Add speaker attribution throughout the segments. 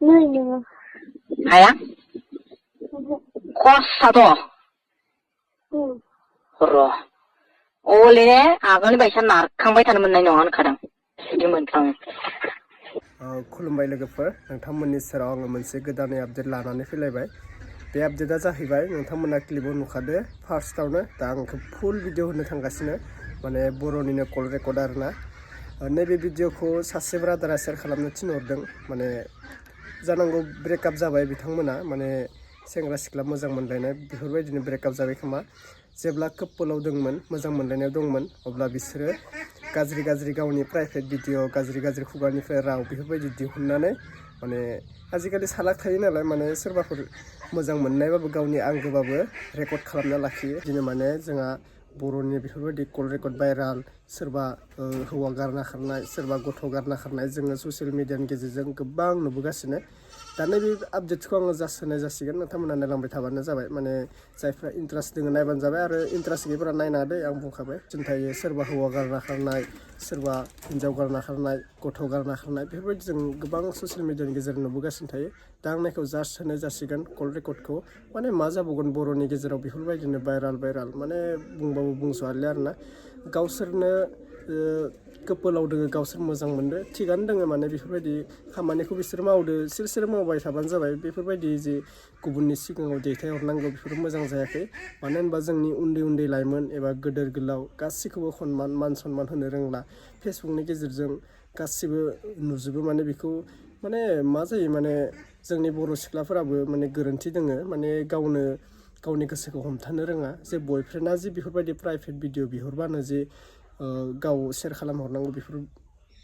Speaker 1: Nanya.
Speaker 2: Aya? Khosado. Ro. Ole agani baisa narkhangbai थानो मोननाय नङा होनखादों बिदि मोनखाङो
Speaker 3: खुलुमबाय लोगोफोर नोंथांमोननि सेराव आङो मोनसे गोदानै आपडेट लानानै फैलायबाय बे आपडेटआ जाहैबाय नोंथांमोना क्लिपआव नुखादो फार्स्टआवनो दा आं फुल भिडिअ होनो थांगासिनो माने बर'निनो कल रेकर्ड आरोना नैबे भिडिअखौ सासे ब्रादारा शेयार खालामनो थिनहरदों माने जानांगौ ब्रेकआप जाबाय बिथांमोना माने सेंग्रा सिख्ला मोजां मोनलायनाय बेफोरबायदिनो ब्रेकआप जाबाय खोमा जेब्ला कापोलाव दंमोन मोजां मोनलायनायाव दंमोन अब्ला बिसोरो गाज्रि गावनि प्राइभेट भिडिअ गाज्रि खुगानिफ्राय राव बेफोरबायदि दिहुननानै माने आजिखालि सालाक थायो नालाय माने सोरबाफोर मोजां मोननायबाबो गावनि आंगोबाबो रेकर्ड खालामना लाखियो बिदिनो माने जोंहा बर'नि बेफोरबायदि कल रेकर्ड भाइराल सोरबा हौवा गारना खारनाय सोरबा गथ' गारना खारनाय जोङो ससियेल मिडियानि गेजेरजों गोबां नुबोगासिनो दा नैबे आपडेटखौ आङो जास्ट होनाय जासिगोन नोंथांमोना नायलांबाय थाबानो जाबाय माने जायफ्रा इन्ट्रेस्ट दङ नायबानो जाबाय आरो इन्ट्रेस्ट गैयैफोरा नायनाङा दै आं बुंखाबाय खिन्थायो सोरबा हौवा गारना खारनाय सोरबा हिन्जाव गारना खारनाय गथ' गारना खारनाय बेफोरबायदि जों गोबां ससियेल मिडियानि गेजेरजों नुबोगासिनो थायो दा आं नायखौ जास्ट होनाय जासिगोन कल रेकर्डखौ माने मा जाबावगोन बर'नि गेजेराव बेफोरबायदिनो भाइराल माने बुंबाबो बुंस'हालिया आरोना गावसोरनो कापोलाव दोङो गावसोर मोजां मोनदो थिगानो दोङो माने बेफोरबायदि खामानिखौ बिसोर मावदो सोर मावबाय थाबानो जाबाय बेफोरबायदि जि गुबुननि सिगाङाव दैथायहरनांगौ बेफोर मोजां जायाखै मानो होनबा जोंनि उन्दै लाइमोन एबा गोदोर गोलाव गासिखौबो मान सनमान होनो रोंला फेसबुकनि गेजेरजों गासिबो नुजोबो माने बेखौ माने मा जायो माने जोंनि बर' सिख्लाफोराबो माने गोरोन्थि दोङो माने गावनि गोसोखौ हमथानो रोङा जे बयफ्रेन्डआ जि बेफोरबायदि प्राइभेट भिडिअ बिहरबानो जे गाव शेयार खालामहरनांगौ बेफोर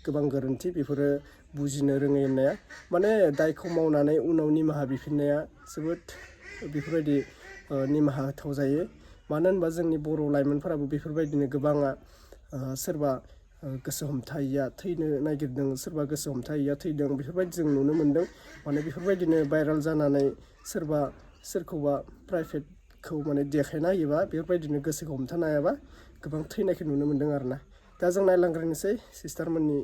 Speaker 3: गोबां गोरोन्थि बेफोरो बुजिनो रोङै होननाया माने दायखौ मावनानै उनाव निमाहा बिफिननाया जोबोद बेफोरबायदि निमाहा होथाव जायो मानो होनबा जोंनि बर' लाइमोनफोराबो बेफोरबायदिनो गोबाङा सोरबा गोसो हमथायैया थैनो नागिरदों सोरबा गोसो हमथायैया थैदों बेफोरबायदि जों नुनो मोन्दों माने बेफोरबायदिनो भाइराल जानानै सोरबा सोरखौबा प्राइभेटखौ माने देखायना होयोबा बेफोरबायदिनो गोसोखौ हमथानो हायाबा गोबां थैनायखौ नुनो मोन्दों आरोना दा जों नायलांग्रोनोसै सिस्टारमोननि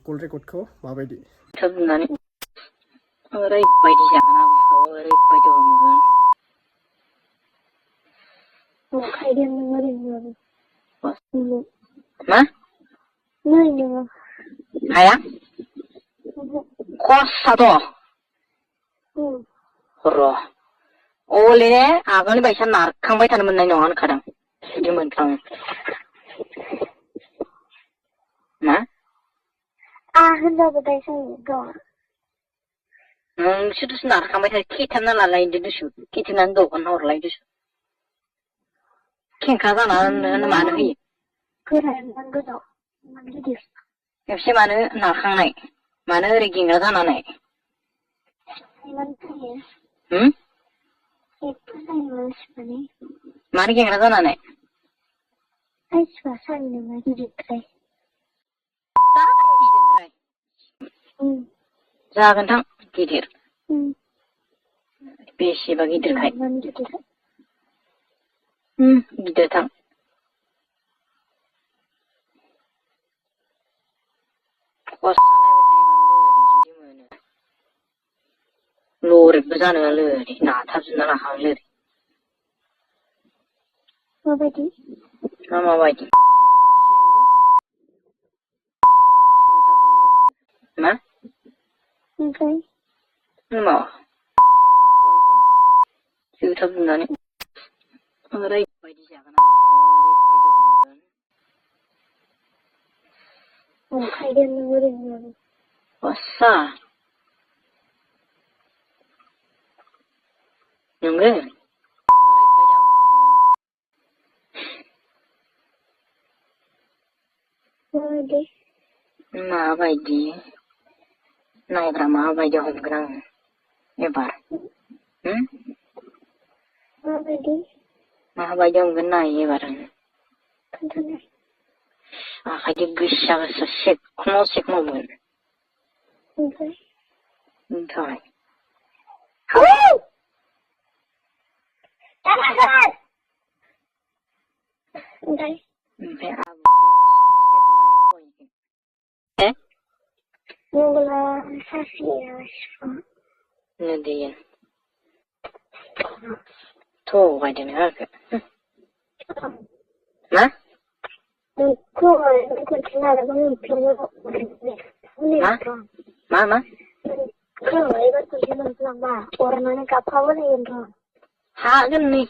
Speaker 3: कल रेकर्डखौ माबायदि
Speaker 2: ओरैबायदि जागोन आं बेखौ ओरैबायदि हमगोन मा? Aya? Khosado. Ro. Ole agani baisa narkhangbai थानो मोननाय नङा होनखादों बिदि मोनखाङो मा?
Speaker 1: होनबाबो दायो जायो
Speaker 2: नोंसोरसो नारखांबाय थायो खेथाबना लालायदो दुसु खेथाबनानै दखान हरलाय दुसु खेंख्रा जाना मानो होयो खेबसे मानो नारखांनाय मानो ओरै गेंग्रा जानानै मानो गेंग्रा जानानै जागोन थां गिदिर बेसेबा गिदिरखाय गिदिर थां लरिबो जानो लोरि नाथाबजोबना लाखागोन लोरि माबायदि मा? मा? जोथाबजोबनानै ओरैबायदि जागोन आं ओरैबायदि हमगोन आस्सा नंगौ माबायदि नायग्रा माबायदि हमगोन आं एबार माबायदि हमगोन नाय एबार आखाइजों गोसा सेखमावगोन ओमफ्राय Nedian. To why didn't I? Ma? Mama? Hagen nih.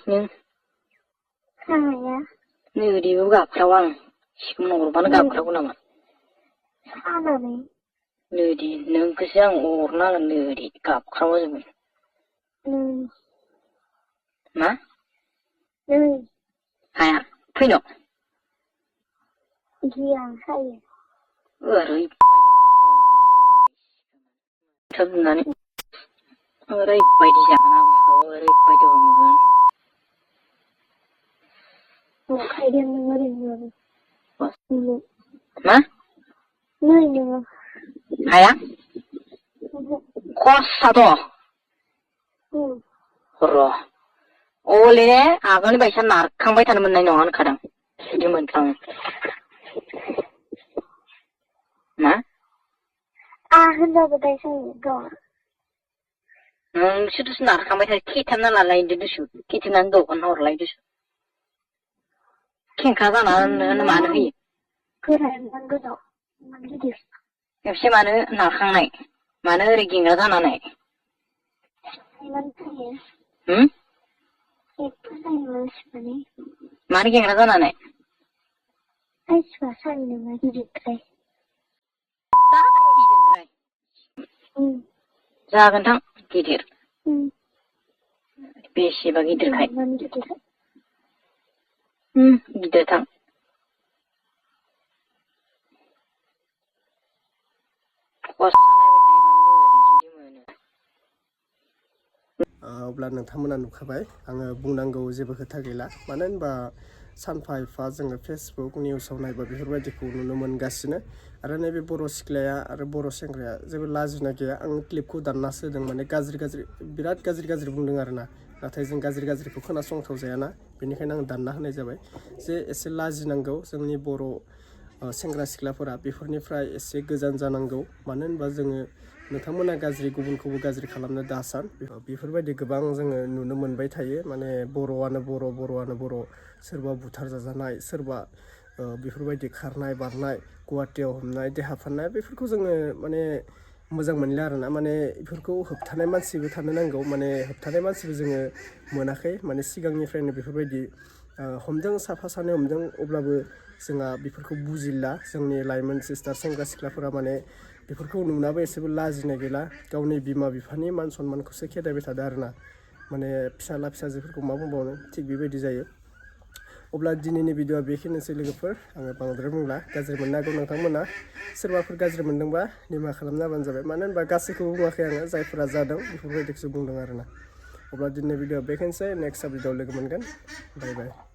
Speaker 2: Nedi juga khourang. Sikumur ban gak khourang nama. Nedi neng kesiang orna nedi gak khourang juga. Ma? Haya, pino.
Speaker 1: Iya, saya.
Speaker 2: Rai. Sebenarnya rai pai di sana, rai pai di rumah.
Speaker 1: Oh, kayak dia dengerin.
Speaker 2: Ma?
Speaker 1: Nanya.
Speaker 2: Haya? Kos satu. Roh. Oleh agan baisa narkang bai tanaman nai nongan kadang. Di mentang. Ma?
Speaker 1: Hendak berbaisa juga.
Speaker 2: Sudah narkang bai tadi kita nala lain di dusu. Kita nando kan hor lain dusu. King kaza na mana hi?
Speaker 1: Keren nando. Magidis.
Speaker 2: Yang si mana narkang nai? Mana rigging kaza na nai?
Speaker 1: Iman saya. Itu saya sebenarnya.
Speaker 2: Mana rigging kaza na nai?
Speaker 1: Saya suka dengan hidup saya.
Speaker 2: Zagan tang gidir. Besi bagi gidir kai. Gidir tang.
Speaker 3: अब्ला नोंथांमोना नुखाबाय आङो बुंनांगौ जेबो खोथा गैला मानो होनबा सानफा एफा जोङो फेसबुक निउसाव नायबा बेफोरबायदिखौ नुनो मोनगासिनो आरो नैबे बर' सिख्लाया आरो बर' सेंग्राया जेबो लाजिनाय गैया आं क्लिपखौ दाननासो होदों माने बिराद गाज्रि बुंदों आरोना नाथाय जों गाज्रिखौ खोनासंथाव जायाना बेनिखायनो आं दानना होनाय जाबाय जे एसे लाजिनांगौ जोंनि बर' सेंग्रा सिख्लाफोरा बेफोरनिफ्राय एसे गोजान जानांगौ मानो होनबा जोङो नोंथांमोना गाज्रि गुबुनखौबो गाज्रि खालामनो दासान बेफोरबायदि गोबां जोङो नुनो मोनबाय थायो माने बर'आनो बर' सोरबा बुथार जाजानाय सोरबा बेफोरबायदि खारनाय बारनाय गुवाहाटियाव हमनाय देहा फाननाय बेफोरखौ जोङो माने मोजां मोनला आरोना माने बेफोरखौ होबथानाय मानसिबो थानो नांगौ माने होबथानाय मानसिबो जोङो मोनाखै माने सिगांनिफ्रायनो बेफोरबायदि हमदों साफा सानै हमदों अब्लाबो जोंहा बेफोरखौ बुजिला जोंनि लाइमोन सिस्टार सेंग्रा सिख्लाफोरा माने बेफोरखौ नुनाबो एसेबो लाजिनाय गैला गावनि बिमा बिफानि मान सनमानखौसो खेदायबाय थादों आरोना माने फिसाला फिसाजोफोरखौ मा बुंबावनो थिग बेबायदि जायो अब्ला दिनैनि भिडिअआ बेखिनिसै लोगोफोर आङो बांद्राय बुंला गाज्रि मोननो हागौ नोंथांमोना सोरबाफोर गाज्रि मोनदोंबा निमाहा खालामना होबानो जाबाय मानो होनबा गासैखौबो बुङाखै आङो जायफोरा जादों बेफोरबायदिखौसो बुंदों आरोना अब्ला दिनैनि भिडिअआ बेखिनिसै नेक्स्ट भिडिअआव लोगो मोनगोन बाय बाय